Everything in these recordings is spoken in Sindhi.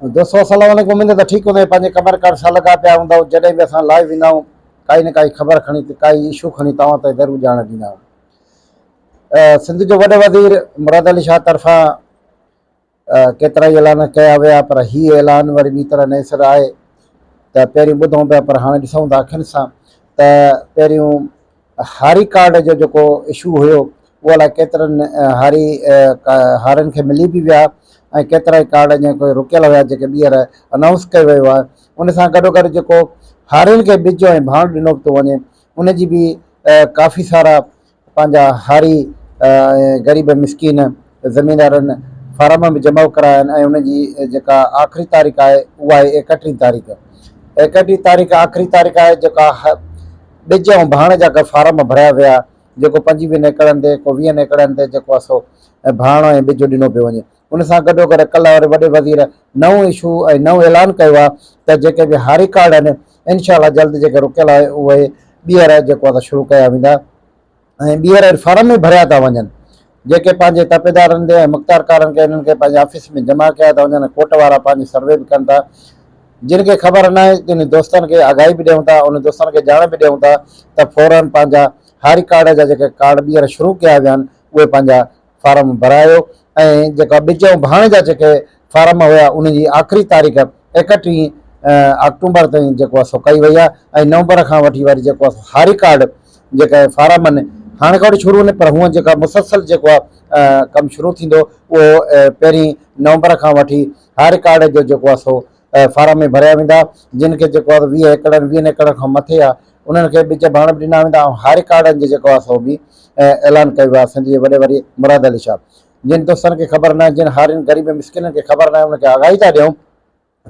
دوستو السلام عليڪم اميد ته ٺيڪ هوندو پنهنجي ڪمر ڪار سان لڳا پيا هوندؤ جڏهن به اسان لائيو ايندا آهيون ڪائي نه ڪائي خبر کڻي ته ڪائي اشو کڻي توهان تائين ضرور ڄاڻ ڏيندا آهيون سنڌ جو وڏو وزير مراد علي شاهه طرفان ڪيترائي اعلان ڪيا ويا پر هي اعلان وري ٻي طرح نئين سر آهي ته پهرين ٻڌون پيا پر هاڻي ڏسون ٿا اکين سان ته پهريون هاري ڪارڊ جو جيڪو اشو هيو اهو الائي ڪيترن هاري هارين کي ملي به ويا ۽ ڪيترائي ڪارڊ اڃا ڪوئي رڪيل هيا جيڪي ٻيهر انائونس ڪيو ويو آهي ان سان گڏو گڏ جيڪو هارين کي ٻج ۽ ڀاڻ ڏنو ٿو وڃي ان جي به ڪافي سارا پنهنجا هاري ۽ غريب مسڪين زميندارن فارم به جمع ڪرايا آهن ۽ ان جي جيڪا آخري تاريخ آهي اها آهي ايڪٽيهين تاريخ ايڪٽيهين تاريخ آخري تاريخ آهي جيڪا ٻج ۽ ڀاڻ جا فارم ڀريا ويا جيڪو پنجويهن ايڪڙن تي ڪو ويهن ايڪڙن تي جيڪو آهي سو ڀاڻ ۽ ٻج ڏنو پيو وڃي ان سان گڏو گڏ ڪلهه واري وڏي وزير نئون اشو ۽ نئون اعلان ڪيو آهي ته جيڪي به هاري ڪارڊ آهن انشاء الله جلد جيڪي رڪيل آهي اهي ٻيهر جيڪو آهي شروع ڪيا ويندا ۽ ٻيهر فارم به ڀريا ٿا وڃن جيڪي پنهنجي تپيدارن تي ۽ مختيارڪارن کي انهن کي پنهنجي آفيس ۾ جمع ڪيا ٿا وڃن ۽ ڪورٽ وارا پنهنجي سروي به ڪن ٿا جن کي خبر ناهي تن دوستن کي آگاهي به ڏيون ٿا انهن دوستن کي ڄاڻ به ڏيون ٿا ته فورن پنهنجا هاري ڪارڊ جا جيڪي ڪارڊ ٻيهر شروع ڪيا ويا آهن اهي پنهنجا فارم ڀرايو ۽ جيڪا ٻج ۽ ڀاڻ جا جيڪي فارم هيا انهن جي آخري تاريخ ايڪٽيهين آڪٽومبر تائين جيڪو آهي سو ڪئي وئي آهي ۽ نومبر کان وٺي وري جيڪو آهي سو هاري ڪارڊ جيڪي فارم آهن هاڻي کان وٺي شروع آهن پر هونئن جيڪا مسلسل جيڪو آهي ڪم شروع ٿيندو اهو پهرين نومبر کان وٺي هاري ڪارڊ جو جيڪو آهي سو فارم ۾ ڀريا ويندا جن کي جيڪو آهي ويهه ايڪڙن ويهن ايڪڙن کان مٿي آهي انهن کي ٻج ڀاڻ به ڏنا ويندا ۽ هاري ڪارڊن جي جيڪو آهي سو به اعلان ڪيو ويو آهي سنڌ جي وڏي وزير مراد علي شاهه جن دوستن کي خبر ناهي جن هارين غريب مسڪينن کي خبر ناهي انهن کي آگاهي ٿا ڏيون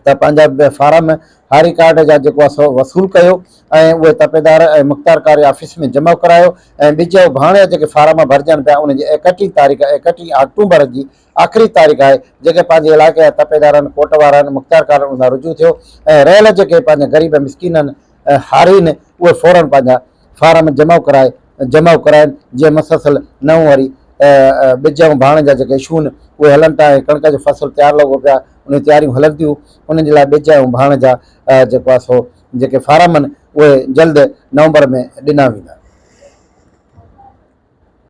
ته پنهنجا فارم هاري ڪارڊ جا جيڪو آهي سو وصول ڪيو ۽ اهي تپيدار ۽ مختيارڪاري آفيس ۾ جمع ڪرايو ۽ ٻج ۽ ڀاڻ جا جيڪي فارم ڀرجن پيا انهن جي ايڪٽيهين تاريخ ايڪٽيهين آڪٽومبر جي آخري تاريخ آهي جيڪي پنهنجي علائقي جا تپيدارن ڪوٽ وارن مختيارڪارن ان سان رجوع ٿيو ۽ رهيل جيڪي پنهنجا غريب مسڪينن هارين اهي فورن پنهنجا فارم جمع ڪرائي جمع ڪرائين جيئن مسلسل نئون وري ٻج ۽ ڀاڻ جا جيڪي اشو آهن اهي هلن ٿا ۽ ڪڻڪ جو فصل تيار لڳو پيو آهي ان جون تياريون هلن ٿيون انهن جي لاء ٻج ۽ ڀاڻ جا جيڪو آهي سو جيڪي فارم آهن اهي جلد نومبر ۾ ڏنا ويندا.